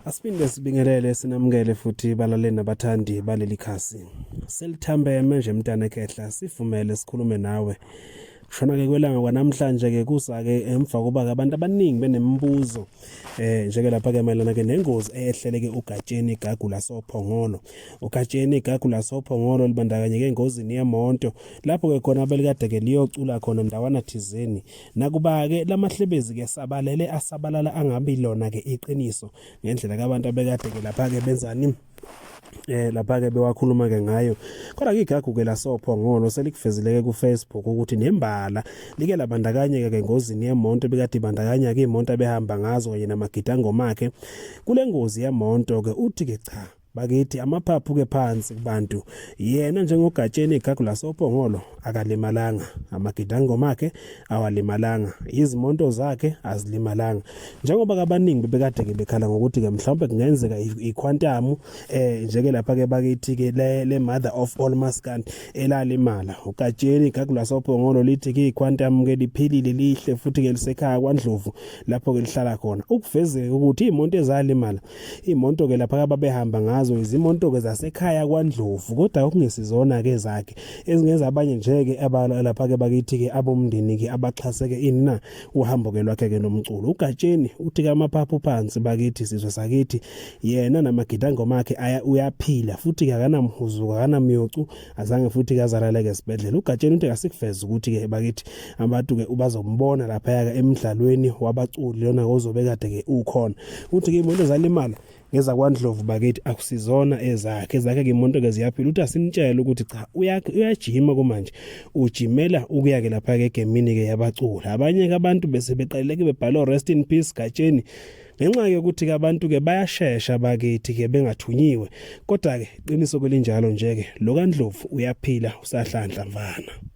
Asibinde sibingelele sinamukele futhi balaleli nabathandi baleli khasi. Selithambeme nje mntana ekhehla sivumele sikhulume nawe. Shona ke kwelanga kwanamhlanje ke kusa-ke emva koba abantu abaningi benembuzo njeke lapha ke mayelana ke nengozi eyehleleke uGatsheni Gagula Sophongolo. uGatsheni Gagula Sophongolo libandakanyeke engozini yemonto lapho ke khona belikade ke liyocula khona ndawana thizeni. Nakuba ke lamahlebezi ke sabalele asabalala angabi lona ke iqiniso ngendlela kabantu abekade ke lapha ke benzani lapha ke bewakhuluma ke ngayo. Kodwa ke igagu ke laSophongolo selikufezileke ku Facebook ukuthi nembala like labandakanye ke ngozini yemonto bekade ibandakanya ke imonto abehamba ngazo kanye namagidangoma akhe. Kule ngozi yemonto ke uthi ke cha bakithi amaphaphu ke phansi kubantu yena njengoGatsheni Gagula Sophongolo akalimalanga, amagidangoma akhe awalimalanga, izimonto zakhe azilimalanga. Njengoba abaningi bebekade ke bekhala ngokuthi ke mhlawumbe kungenzeka iquantum njeke lapha ke bakithi ke le mother of all maskandi elalimala. uGatsheni Gagula Sophongolo lithi ke iquantum ke liphilile lihle futhi ke lisekhaya kwaNdlovu lapho ke lihlala khona. Ukuvezeka ukuthi imonto ezalimala imonto ke lapha ababehamba ngazo izimonto ke zasekhaya kwaNdlovu kodwa okungesizona ke zakhe ezingenza abanye nje ke lapha ke bakithi ke abomndeni ke abaxhaseke inina uhambo ke lwakhe ke nomculo. uGatsheni uthi ke amaphaphu phansi bakithi sizwe sakithi yena namagidangoma akhe uyaphila futhi ke akanamhuzuko akanamyocu azange futhi kazalale ke esibedlela. uGatsheni uthi asikufeza ukuthi ke bakithi abantu ke ubazombona lapha ke emidlalweni wabaculi lona ozobe kade ke ukhona. Uthi ke imonto zalimala ngeza kwaNdlovu bakithi akusizona ezakhe ke imonto ke ziyaphila. Uthi asimtshela ukuthi cha uyajima kumanje ujimela ukuya ke lapha ke egemini ke yabaculi. Abanye ke abantu bese beqaleke bebhala rest in peace Gatsheni ngenxa yokuthi ke abantu ke bayashesha bakithi ke bengathunyiwe kodwa ke iqiniso kwelinjalo nje ke lo kaNdlovu uyaphila usahlanhla mfana.